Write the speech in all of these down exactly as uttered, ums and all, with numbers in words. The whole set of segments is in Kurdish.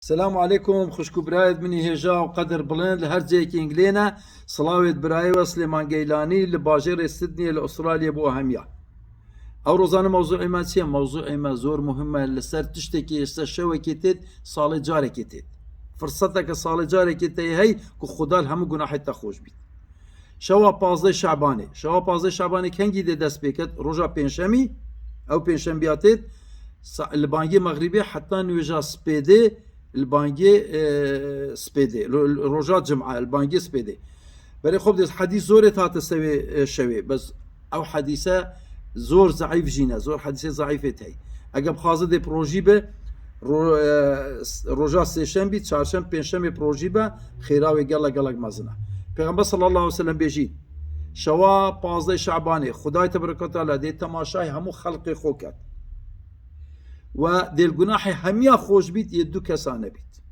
Selamu aleykum, xwişk û birayêd min ê hêja û qedir bilind li her cihekî hingilê ne. Silawêd birayê we Silêman Geylanî li bajêrê Sydneyê li Australiyê bo hemiya. Ew rozane mewzûê me çi ye? Mewzûê me zor muhim e, li ser tiştekî, li ser şewekê têt, salê carekê têt. Firseteke salê carekê te yê hey ku Xuda li hemû gunahê te xweş bît. Şewa pazdeh Şabanê. Şewa pazdeh Şabanê kengî dê dest pê ket? Roja pênşemî, ew pênşembiya têt, sa-, li bangê mexrîbê heta nûêja spêdê, li bangê, e, spêdê, lo-, roja cima, li bangê spêdê. Berê xwe bidêz, hedîs zorê hate sewê, e, şewê. Bes ew hedîse zor zeîf jî ne. Zor hedîsê zeîfê tey. Eger bixwaze dê bi rojî be, ro-, e, s-, roja sêşembî, çarşem, pênşemê bi rojî be, xêra wê gelek, gelek mezin e. Pêxember sallallahu aleyhi ve sellem bêjî, şewa pazdeh Şabanê, Xudayê Tebareke ve Teala dê temaşayê hemû xelqê xwe ket. We dê li gunahê hemiya xweş bît, yê du kesa nebît.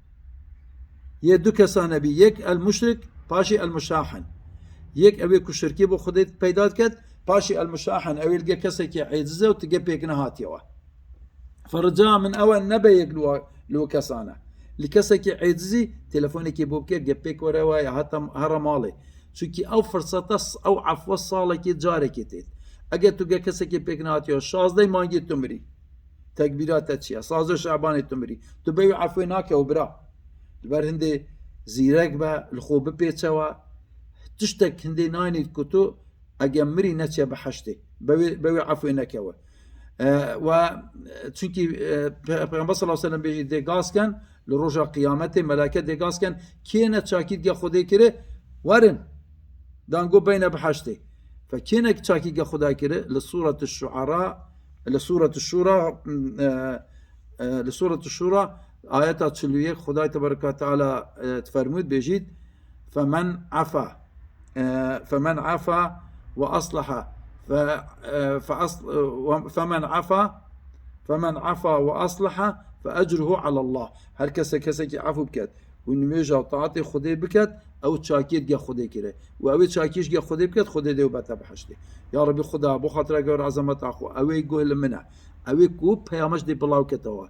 Yê du kesa nebî. Yek el muşrik, paşî el muşahin. Yek ew ê ku şirkê bo Xwedê peyda diket, paşî el muşahin, ew ê li gel kesekî êciz e û ti gel pêk nehatiye we. Ferica min ew e nebe yek li wa-, li wi kesane. Li kesekî êcizî telefonekê bo bike, gel pêk were we ya heta, here malê. Çunkî ew firseta s-, ew efwe salekê carekê têt. Eger tu gel kesekê pêk nehatiye we, şazdeh mangê tu mirî. Tekbîra te çi ye? Sazê Şabanê tu mirî. Tu bê wî efwê nake û bira. Li ber hindê zîrek be, li xwe bipêçe we. Tiştek hindê nayînî ku tu ege mirî neçe biheştê. Bê wê, bê wê efwê neke we. E, we, çunkî, e, Pe-, Peyxember sallallahu aleyhi ve sellem bêjî dê gaz ken, li roja qiyametê meleke dê gaz ken, kê ne çakî dige Xwedê kire, werin. Dango beyne biheştê. Fe kê ne çakî dige Xwedê kire, li Sûret Şuara, li Sûret Şura, e, e, li Sûret Şura, ayeta çil û yek, Xwedayê Tebareke ve Teala, e, difermût, bêjît, "Femen afa, e, femen afa ve aslaha, fe, e, fe asl-, e, ve, femen afa, femen afa ve aslaha, fe ecruhu alallah." Her kese kesekî efû biket û nimêja taatê Xwedê biket, ew çakiyê dige Xwedê kire. Û ew ê çakiyê ji dige Xwedê biket, Xwedê dê û bete biheştê. Ya Rebî Xuda, bo xatira gewr ezemeta xwe, ew ê guh li min e. Ew ê ku peyama ji dê bilaw ketewa.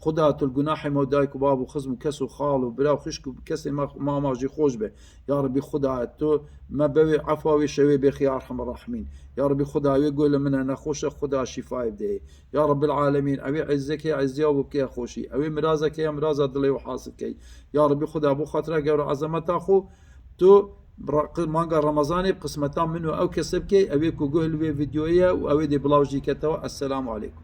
Xuda, tu li gunahê me û dayik û bab û xizm û kes û xal û bira û xişk û kesê me, ma, ma jî xweş be. Ya Rebî Xuda, tu me bewê efa wê şewê bêxî ya Erhemer Rahimîn. Ya Rebî Xuda, wê guh li min e, nexweş e, Xuda şîfayê bidê. Ya Rebbil Alemîn, ew ê ezîzekê ezîziya û bibkeye xweşî. Ew ê mirazekê ya miraza dilê û hasibkey. Ya Rebî Xuda, bo xatira gewr û ezemeta xwe, tu ra-, qi-, manga Remezanê bi qismeta min û ew kese bikey, ew ê ku guh li vê vîdeoyê ye û ew ê dê bilaw jî ketewa. Esselamu aleykum.